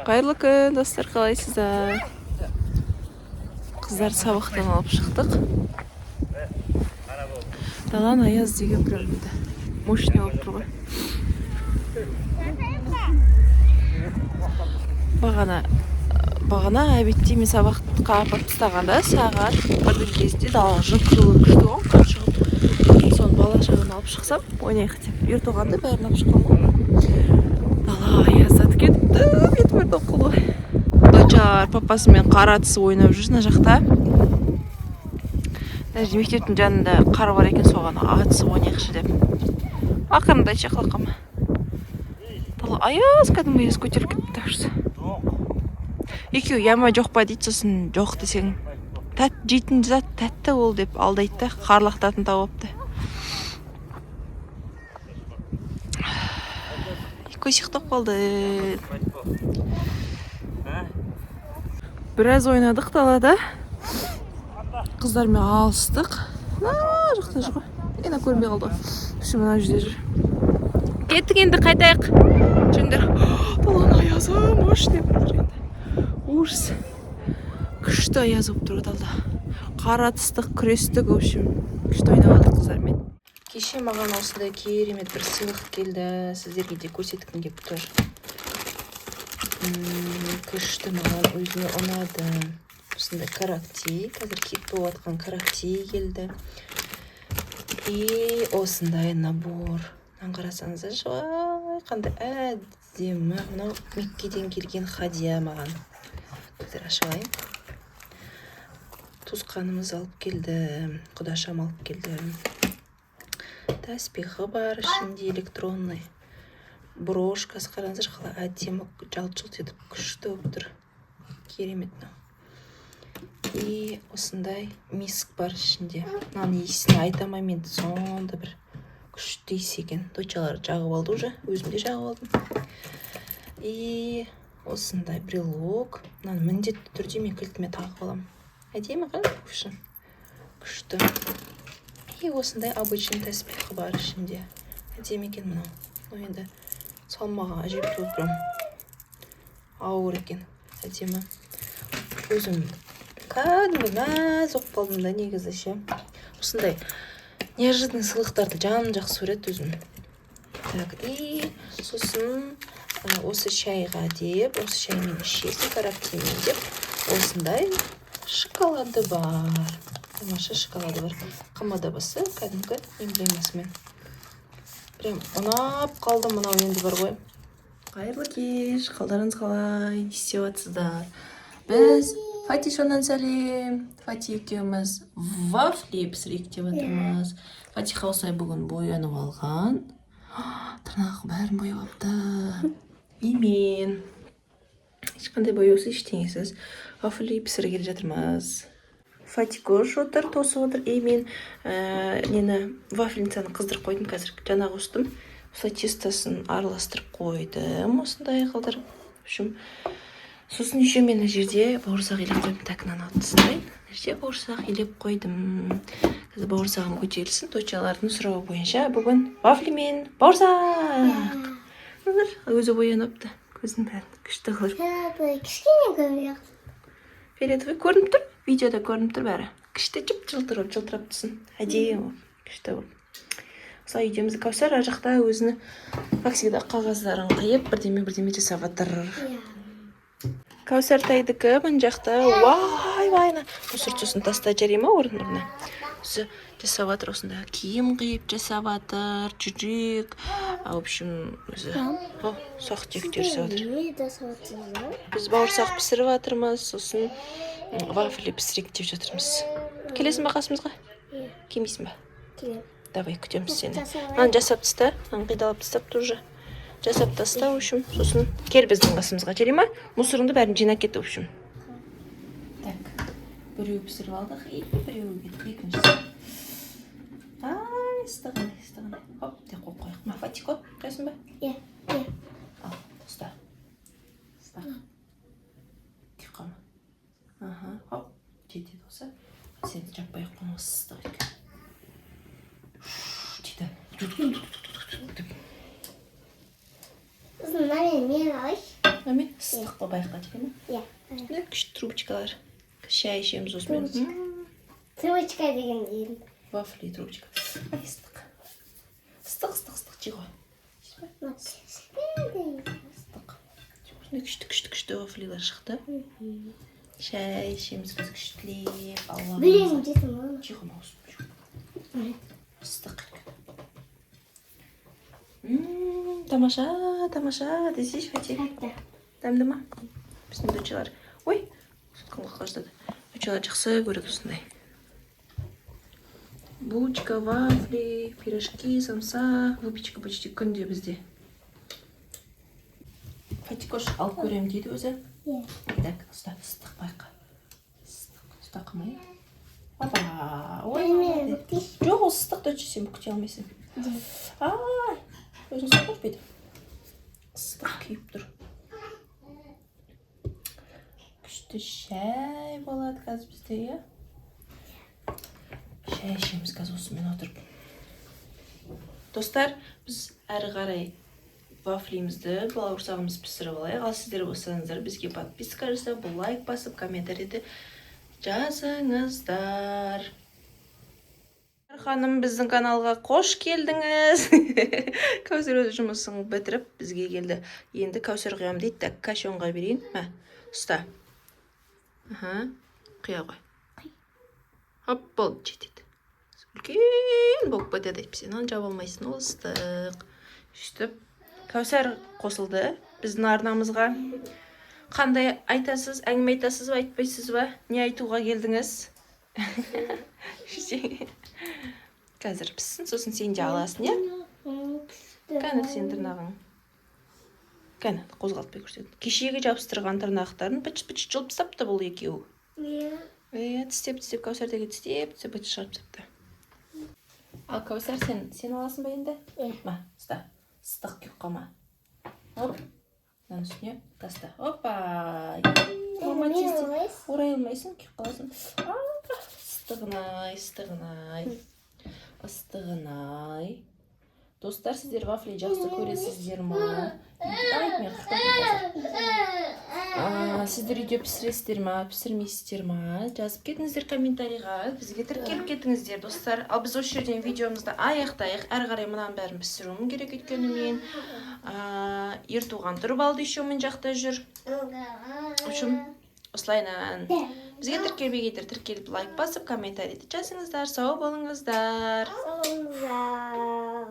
Қайырлы күн, достар, қалайсыздар? Қыздар сабақтан алып шықтық. Даланың аяз деген прям енді мощный болып тұр ғой. Бағана обедте мен сабаққа апарып тастағанда, сағат 1-дің кезінде дала жып жылы, күшті ғой, күн шығып. Соны бала шағаны алып шықсам, ойнайық деп, Ертоғанды бәрін алып шыққан ғой. Дала аяздатып кетіпті, бетім бір тоқ ғой. Дочалар папасымен қар атысып ойнап жүр мына жақта. Мына жерде мектептің жанында қар бар екен, соған атысып ойнайықшы деп. Ақырында қалқама. Дала аяз, кәдімгі аяз көтеріліп кетті. Так что екеуі яма жоқ па дейді, сосын жоқ десең, тәт жейтін зат тәтті ол деп алдайды да, қар лақтыратын тауып алыпты. Көз ұйықтап қалды. Біраз ойнадық далада, қыздармен алыстық. Мына жақта жүр ғой, ена көрінбей қалды ғой. Вообще, мына жерде жүр. Кеттік енді, қайтайық, жүріңдер. Даланың аязы мощный болып тұр енді, ужас, күшті аяз болып тұр далада. Қар атыстық, күрестік, в общем, күшті ойнап алдық қыздармен. Кеше маған осындай керемет бір сыйлық келді, сіздерге де көрсеткім келіп тұр. Күшті, маған өзіме ұнады. Осындай каракти, қазір хит болып жатқан каракти келді. И осындай набор. Мынаны қарасаңыздаршы, ой, қандай әдемі! Мынау Меккеден келген хадия маған. Қазір ашып алайын. Туысқанымыз алып келді, құдашам алып келді. Тәспихі бар ішінде, электронный брошкасы. Қараңыздаршы, қалай әдемі жалт жұлт етіп, күшті болып тұр, керемет мынау. И осындай миск бар ішінде. Мынаның иісін айта алмаймын енді, сондай бір күшті иіс екен. Дочалар жағып алды уже, өзім де жағып алдым. И осындай брелок. Мынаны міндетті түрде мен кілтіме тағып аламын. Әдемі, қараңызшы, күшті. И осындай обычный тәспихі бар ішінде. Әдемі екен мынау. Мынау енді салмағы әжептәуір, прям ауыр екен. Әдемі. Өзім кәдімгі мәз болып қалдым да негізі ше. Осындай неожиданный сыйлықтарды жаным жақсы көреді өзім. Так, и сосын осы шайға деп, осы шаймен ішесің, карактимен деп, осындай шоколады бар, тамаша шоколады бар. Қмдбсы кәдімгі эмблемасымен. Прям ұнап қалды мынау енді бар ғой. Қайырлы кеш, қалдарыңыз қалай, не істеп жатсыздар? Біз Фатишоннан сәлем. Фати екеуміз вафли пісірейік деп жатырмыз. Фатиха осылай бүгін боянып алған, тырнағы бәрін бояп алыпты. И мен ешқандай бояусыз, ештеңесіз вафли пісіргелі жатырмыз. Фатикош отыр, тосып отыр. И мен нені, вафельницаны қыздырып қойдым. Қазір жаңа қостым. Осылай тестосын араластырып қойдым, осындай қылдырып, в общем. Сосын еще мен мына жерде бауырсақ илеп қойдым. Так, мынаны алып тастайын. Мына жерде бауырсақ илеп қойдым. Қазір бауырсағым көтерілсін. Дочалардың сұрауы бойынша бүгін вафли мен бауырсақ. Өзі бояныпты, көзінің бәрін күшті қылып. Кішкене көрінбей. Фиолетовый көрініп тұр, видеода көрініп тұр бәрі. Күшті, жып жылтыр болып жылтырап тұрсын, әдемі болып, күшті болып. Осылай үйдеміз. Кәусар ар жақта өзінің, как всегда, қағаздарын қиып, бірдеме бірдеме жасап жатыр. Иә. Кәусар тайдікі мына жақта. Уай, вай, мусор сосын таста, жарай ма, орын орнына. Өзі жасап жатыр, осындай киім қиып жасап жатыр, жүрек, в общем, өзі ұсақ түйектер жасап жатыр. Не жасап жатырсыздар? Біз бауырсақ пісіріп жатырмыз, сосын вафли пісірейік деп жатырмыз. Келесің ба қасымызға? Иә. Келмейсің ба? Келемін. Давай, күтеміз сені. Жасап алайын. Мынаны жасап таста, мынаны қидалап тастапты уже. Жасап таста, в общем, сосын кел біздің қасымызға, жарай ма? Мусорыңды бәрін жинап кет, в общем. Так, біреу пісіріп алдық, и біреуі кетті, екіншісі. Ай, ыстығын, ыстығын. Хоп деп қойып қояйық. Ма, Фатико, қоясың ба? Иә. Ал, ұста. Бақ. Тиіп қалма. Аха, хоп, жетеді осы. Сен жаппай ақ қойма, ыстық екен. Дейді. Деп. Сосын мына мен алайыншы. Мына ыстық. Ыстық па, байқа, жүре ме? Иә. Міне, күшті трубочкалар. Шай ішеміз осымен. Трубочка. Трубочка деген дейін. Вафли, трубочка. Ай, ыстық. Ыстық, ыстық, ыстық, жей ғой. Ыстық. Осындай күшті, күшті, күшті вафлилар шықты. Шай ішеміз қазір күштілеп. Алла. Біреуін жедім ғой. Жей ғой, маусым. Ыстық. Тамаша, тамаша десейші, Фатих. Тәтті. Дәмді ма? Біздің дочалар. Ой, соткамға қаждады. Дочалар жақсы көреді осындай. Булочка, вафли, пирожки, самса. Выпечка почти күнде бізде. Фатикош алып көремін дейді өзі. Иә. Так, ұста, ыстық, байқа. Ыстық, ұста, қымай. Опа, ой. Мен бүктейші. Жоқ, ол ыстық, доча, сен бүктей алмайсың. Ай, өзің ұстап қойшы бүйтіп. Ыстық, күйіп тұр. Күшті шай болады қазір бізде, иә? Шай ішеміз қазір осымен отырып. Достар, біз әрі қарай вафлимізді, бауырсағымызды пісіріп алайық. Ал сіздер болсаңыздар, бізге подписка жасап, лайк басып, комментарийді жазыңыздар. Ханым, біздің каналға қош келдіңіз. Кәусар өз жұмысын бітіріп бізге келді. Енді Кәусар құямын дейді. Так, кашонға берейін. Мә, ұста. Аха, құя ғой. Хоп, болды, жетеді. Үлкен болып кетеді, әйтпесе мынаны жаба алмайсың, ол ыстық. Сөйтіп Кәусар қосылды біздің арнамызға. Қандай айтасыз, әңгіме айтасыз ба, айтпайсыз ба? Не айтуға келдіңіз? Қазір піссін, сосын сен де аласың, иә? Кәні, сенің тырнағың. Кәні, қозғалтпай көрсет. Кешегі жабыстырған тырнақтарын быт быт жұлып тастапты бұл екеуі. Иә. Иә, тістеп, тістеп, Кәусар деген тістеп, тістеп, быт шығарып тастапты. Ал Кәусар, сен аласың ба енді? Иә. Ма, ұста. Ыстық, күйіп қалма. Оп. Мынаның үстіне таста. Опа! Мама, Мен тез, тез. алайсың. Орай алмайсың, күйіп қаласың. А, ыстығын-ай, ыстығын-ай. Ыстығын-ай. Достар, сіздер вафли жақсы көресіздер ма? Ай, мен қырқып қазір. А, сіздер үйде пісіресіздер ма, пісірмейсіздер ма? Жазып кетіңіздер комментарийға, бізге тіркеліп кетіңіздер, достар. Ал біз осы жерден видеомызды аяқтайық. Әрі қарай мынаның бәрін пісіруім керек, өйткені мен Ертуған тұрып алды, еще мына жақта жүр. В общем, осылайынан. Бізге тіркелмегендер тіркеліп, лайк басып, комментарийді жазыңыздар. Сау болыңыздар. Сау болыңыздар.